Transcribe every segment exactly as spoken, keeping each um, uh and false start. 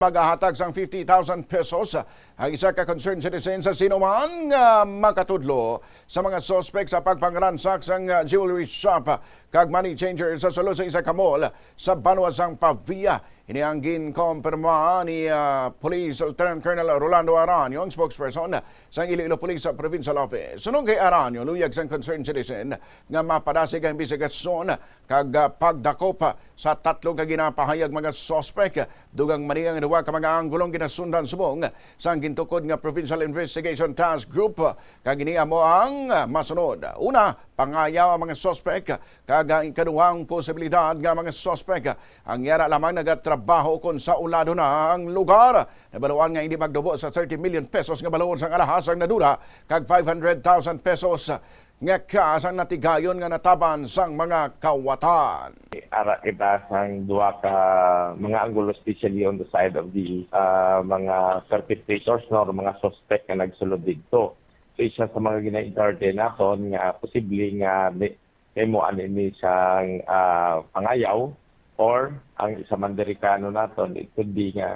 Magahatag sang fifty thousand pesos ang isa ka concerned citizen sa sino man nga makatudlo sa mga suspect sa pagpangransak sang, ah, jewelry shop kag money changer sa sulod sa isa ka mall sa banwa sang Pavia. Ini ang ginkompirma ni, ah, Police Lieutenant Colonel Rolando Aranio, ang spokesperson sang Iloilo Police Provincial Office. Suno kay Aranio, luyag sang concerned citizen nga mapadasig ang imbestigasyon kag, ah, pagdakop, ah, sa tatlo ka ginapahayag mga suspek. Dugang man ni ang duha ka mga anggulong ginasundan subong sang gintukod nga Provincial Investigation Task Group, ah, kag ini amo ang, ah, masunod. Una, pangayaw ang mga suspek, kag ang ikaduhang posibilidad nga mga suspek ang yara lamang nagatrabaho kon sa ulado na ang lugar. Nabaluan nga hindi magdubo sa thirty million pesos nga balor sang alahas ang nadula kag five hundred thousand pesos nga cash ang natigayon nga nataban sang mga kawatan. Ara kita sang duha ka mga anggulo, especially on the side of the, ah, mga perpetrators, no, or mga suspect nga nagsulod didto. So, isa sa mga gina-entertain naton nga posible nga ni-, himuan ini sang, ah, pangayaw, or ang isa man diri ka, ano, naton, it could be nga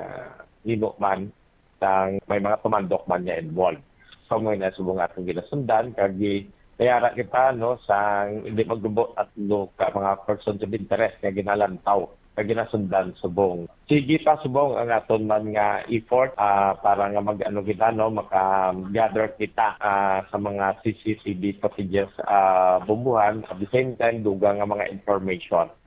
himo man sang may mga tumandok man nga involved. So, mo na subong atong ginasundan, kag gi-, kay ara kita, no, sang hindi magdubo at lo ka mga persons of interest nga ginalantaw, nga ginasundan subong. Sige pa subong ang aton man nga effort, ah, para nga mag-, ano kita, no, maka-gather kita, ah, sa mga C C T V footages, ah, bumbuhan. At the same time, dugang nga mga information.